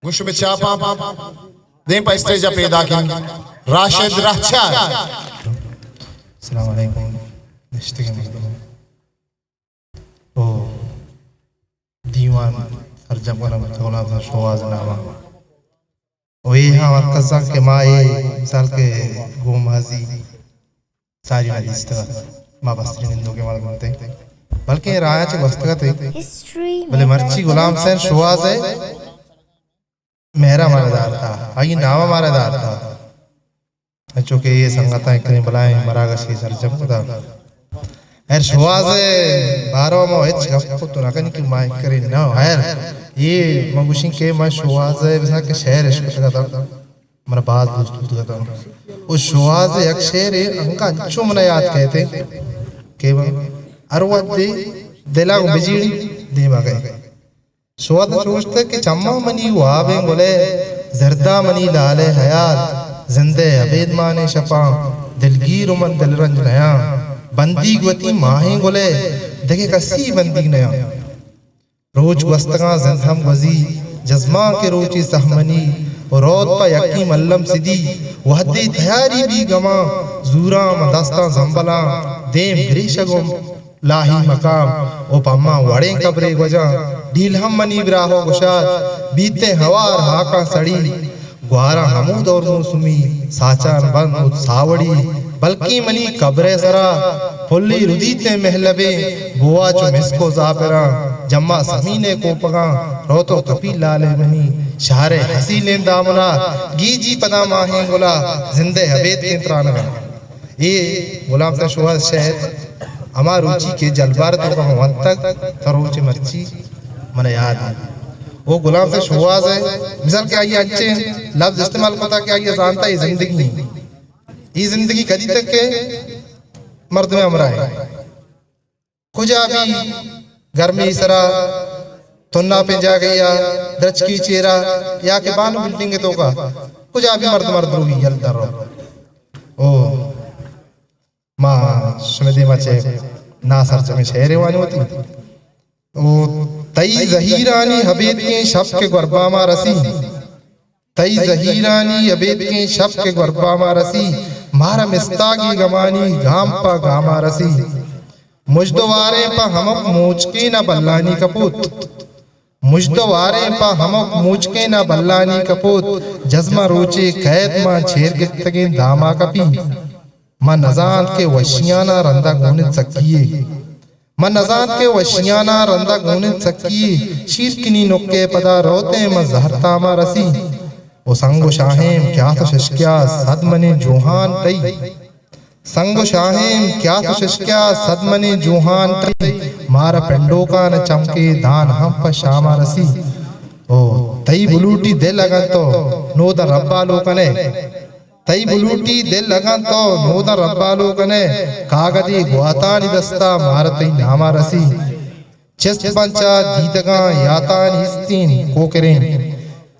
گوں شمے چاپاں دیم پہ اسٹیج ءَ پیداکیں راشد رہچار۔ السلام علیکم۔ نشتگیں مردم او دیوان سرجم کنگ بوتگ غلام حسین شوہاز ءِ نام ءَ۔ او اے ہم ہر کساں کہ ما اے مثال کہ گوں مازی ساری نہ دیستگ ات، ما بستریں نندوکیں مردم اتیں، بلکیں اے راہ ءَ چہ گوستگ اتیں۔ بلے مرچی غلام حسین شوہاز ءِ مہر ءَ مارا دارتا، آئی نام ءَ مارا دارتا۔ انچو کہ اے سنگتاں یک بلاہیں مراگشے سرجم کتا۔ ہیر شوہاز ءِ بارو ءَ ما ہچ گپ کت نہ کنیں کہ ما انکریں نہ۔ ہیر اے من گوشیں کہ من شوہاز ءِ بزاں کہ شعر اش کتگ اتاں، منا باز دوست بوتگ اتاں۔ او شوہاز ءِ یک شعرے انگا انچو منا یات کئیت کہ من ہر وھدے دل ءَ گوں بجیڑی دیم ءَ کئیت۔ شوہاز ءَ چوشتگ کہ چماں منی وابیں گلے، زردا منی لالے حیال، زندے ابید مانیں شپاں، دلگیر و من دلرنج نیاں، بندیگ وتی ماہیں گلے، دگہ کسی بندیگ نیاں۔ روچ گوستگاں زند ہم گوزی، جزماں کہ روچے سہمنی، و روت پہ یکی ملم سدی، وہدے تیاری بی گماں، زوراں من دستاں زمبلاں، دیم بریشگ و لاہی مقام، و پہ من وڑیں قبرے گوجاں، ڈیل ہم منی براہ و گشاد، بیتیں ہوار ہاکاں سڑی، گواراں ہمود اور موسمی، ساچان بند و ساوڑی، بلکیں منی قبرے سرا، پھلی ردیتیں مہلبیں، بوا چو مسک و زعفران، جما سمینے کوپگاں، روتو کپی لالے منی، شہرے حسینیں دامنا، گیجی پدا ماہیں گلا، زندے ابید کیں ترانگاں۔ اے غلام حسین شوہاز شعر ہما روچی کہ جلبار ءِ توکا من ونتگ، تا روچ مرچی من یاد انت۔ او غلام حسین شوہاز ءِ مثال کہ آئی انچیں لفظ استعمال کتا کہ آئی زانتا اے زندگی انت۔ اے زندگی کدی تک کہ مردم ہمراہ انت۔ کجا بھی گرمی سرا تناپیں جاگہے یا درچکی چیرا یا کہ بانو بلڈنگ توکا کجا بھی مرد مرد روی یل در رو۔ او ما شمے دیما چہ ناسرجمیں شعرے وانوتیں۔ او تئی زہیرانی ہبیتکیں شپ کہ گورباما رسی، تئی زہیرانی ہبیتکیں شپ کہ گورباما رسی، مارا مستاگی گمانی گام پہ گاما رسی۔ مژدواریں پہ ہمک موچکیں نہ بلانی کپوت، مژدواریں پہ ہمک موچکیں نہ بلانی کپوت، جزماں روچے کئیت ماں چیر گپتگیں داما کپی۔ من نزانت کہ وشیاناں رندا گون انت سکیے۔ من نزانت کہ وشیاناں رندا گون انت سکیے۔ شیرکنی نکے پدا روتیں من زہر تاما رسی۔ او سنگ و شاہیم کیا تو ششکیا صد منی جوہان تئی۔ سنگ و شاہیم کیا تو ششکیا صد منی جوہان تئی۔ مارا پنڈوکان چمکے دان ہم پہ شاما رسی۔ او تئی بلوٹی دل اگن تو نودا ربا لوکنے۔ تئی بلوٹی دل اگاں تو نوداں ربالو کنے، کاگدے گواتانی دستا مارا تئی ناما رسی۔ چست بنچا دیدگاں یاتانی استین کوکریں،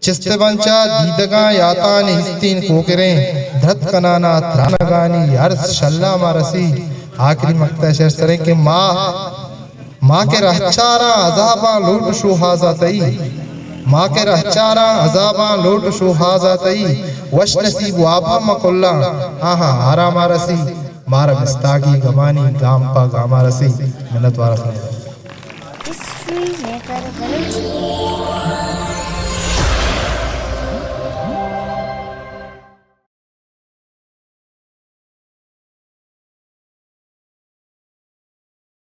چست بنچا دیدگاں یاتانی استین کوکریں، درد کنانا ترانگانی عرض شلا ما رسی۔ آخری مقطع شعر سریں کہ ما ما کہ رہچاراں عذاباں لوٹ شوہازا تئی، ما کہ رہچاراں عذاباں لوٹ شوہازا تئی، وش نصیب واباں ما کلاں آہاں آراما رسی، مارا مستاگی گمانی گام پہ گاما رسی۔ منت وار اتاں۔ History maker Balochi.